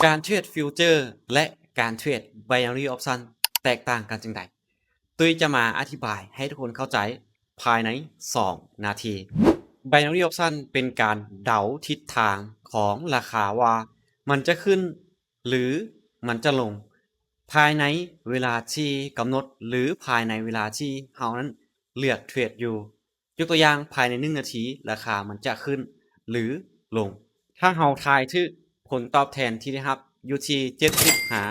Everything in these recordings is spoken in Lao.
ການເທຣດຟິວເຈີ ແລະ ການເທຣດ Binary Option ແຕກຕ່າງກັນຈັ່ງໃດ? ຕຸ້ຍຈະມາອະທິບາຍໃຫ້ທຸກຄົນເຂົ້າໃຈພາຍໃນສອງນາທີ. Binary Option ເປັນການເດົາທິດທາງຂອງລາຄາວ່າມັນຈະຂຶ້ນ ຫຼື ມັນຈະລົງ ພາຍໃນເວລາທີ່ກຳນົດ ຫຼື ພາຍໃນເວລາທີ່ເຮົານັ້ນເລືອກເທຣດຢູ່. ຍົກຕົວຢ່າງ, ພາຍໃນໜຶ່ງນາທີ ລາຄາມັນຈະຂຶ້ນ ຫຼື ລົງ. ຖ້າເຮົາທາຍຖືກ, ຜົນຕອບແທນທີ່ໄດ້ຮັບຢູ່ທີ່ເຈັດສິບຫາ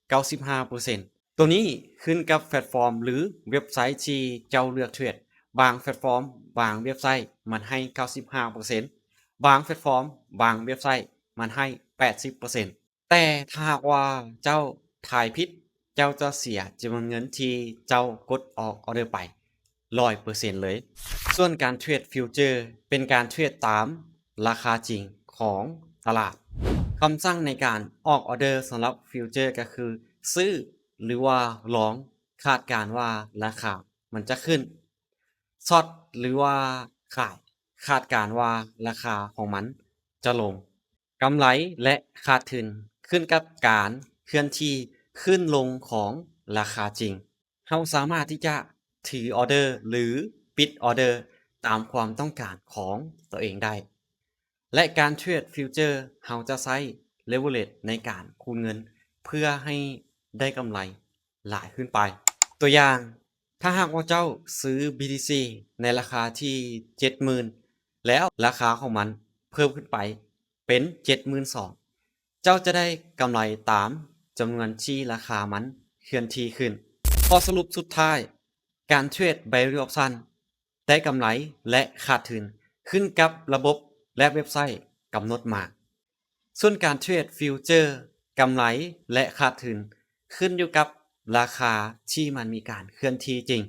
ເກົ້າສິບຫ້າເປີເຊັນ. ໂຕນີ້ຂຶ້ນກັບແພລດຟອມ ຫຼື ເວັບໄຊທີ່ເຈົ້າເລືອກເທຣດ. ບາງແພລດຟອມ, ບາງເວັບໄຊມັນໃຫ້ເກົ້າສິບຫ້າເປີເຊັນ, ບາງແພລດຟອມ, ບາງເວັບໄຊມັນໃຫ້ແປດສິບເປີເຊັນ. ແຕ່ຖ້າຫາກວ່າເຈົ້າທາຍຜິດ, ເຈົ້າຈະເສຍຈຳນວນເງິນທີ່ເຈົ້າກົດອອກອອເດີໄປຮ້ອຍເປີເຊັນເລີຍ. ສ່ວນການເທຣດຟິວເຈີ ເປັນການເທຣດຕາມລາຄາຈິງຂອງຕະຫຼາດ. ຄຳສັ່ງໃນການອອກອອເດີສຳລັບຟິວເຈີກໍຄື ຊື້ ຫຼືວ່າລອງ, ຄາດການວ່າລາຄາມັນຈະຂຶ້ນ, ຊັອດ ຫຼືວ່າຂາຍ, ຄາດການວ່າລາຄາຂອງມັນຈະລົງ. ກຳໄລ ແລະ ຂາດທຶນ ຂຶ້ນກັບການເຄື່ອນທີ່ຂຶ້ນລົງຂອງລາຄາຈິງ. ເຮົາສາມາດທີ່ຈະຖືອອເດີ ຫຼື ປິດອອເດີຕາມຄວາມຕ້ອງການຂອງຕົວເອງໄດ້. ແລະ ການເທຣດຟິວເຈີ ເຮົາຈະໃຊ້ເລເວີເຣຈໃນການຄູນເງິນ ເພື່ອໃຫ້ໄດ້ກຳໄລ ຫຼາຍຂຶ້ນໄປ. ຕົວຢ່າງ, ຖ້າຫາກວ່າເຈົ້າຊື້ BTC ໃນລາຄາທີ່ເຈັດໝື່ນ ແລ້ວລາຄາຂອງມັນເພີ່ມຂຶ້ນໄປເປັນເຈັດໝື່ນສອງ ເຈົ້າຈະໄດ້ກຳໄລຕາມຈຳນວນທີ່ລາຄາມັນເຄື່ອນທີ່ຂຶ້ນ. ຂໍ້ສະຫຼຸບສຸດທ້າຍ, ການເທຣດ Binary Option ໄດ້ກຳໄລ ແລະ ຂາດທຶນ ຂຶ້ນກັບລະບົບ ແລະ ເວັບໄຊກຳນົດມາ. ສ່ວນການເທຣດຟິວເຈີ ກຳໄລ ແລະ ຂາດທຶນ ຂຶ້ນຢູ່ກັບລາຄາທີ່ມັນມີການເຄື່ອນທີ່ຈິງ.